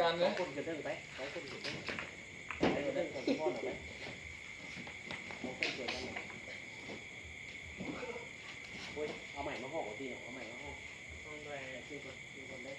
ການເລີຍ ສອງຄົນຂຶ້ນເທິງໄປ ສອງຄົນຂຶ້ນເທິງ ສອງຄົນຂຶ້ນເທິງ ສອງຄົນຂຶ້ນເທິງ ສອງຄົນຂຶ້ນເທິງ ໂອ້ຍ ເອົາໄມ້ມາຫ້ອງເອົາຕິເນາະ ເອົາໄມ້ມາຫ້ອງ ຫ້ອງໄດ້ ຂຶ້ນກ່ອນ ຂຶ້ນກ່ອນເດີ.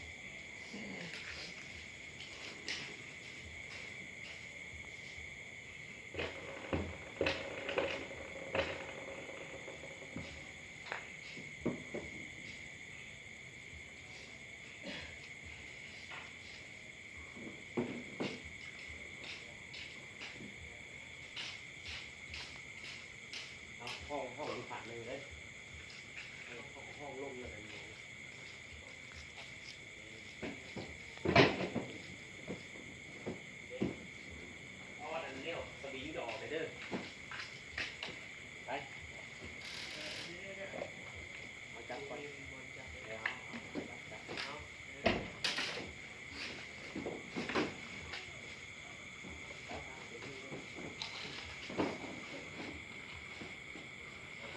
ເອົາຫ້ອງ ຫ້ອງອີກພາກໜຶ່ງເດີ ຫ້ອງ ຫ້ອງລົງແລ້ວກັນ. ເອົາອັນນັ້ນແນວສະວິງອອກໄປເດີ ໄປ ເອົາຈັບກ່ອນ ເອົາ ເອົາ ເອົາ ຈັບ ຈັບ ເອົາ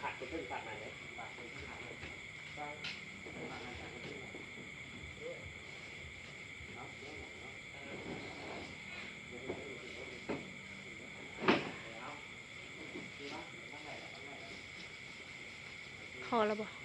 ຂາດຕົວເທິງຂາດນັ້ນເດ້ ຂາດຕົວເທິງຂາດນັ້ນ ຂາດນັ້ນຂາດຕົວເທິງ ເອົາ ເອົາ ເອົາ ເອົາ ພໍແລ້ວບໍ່?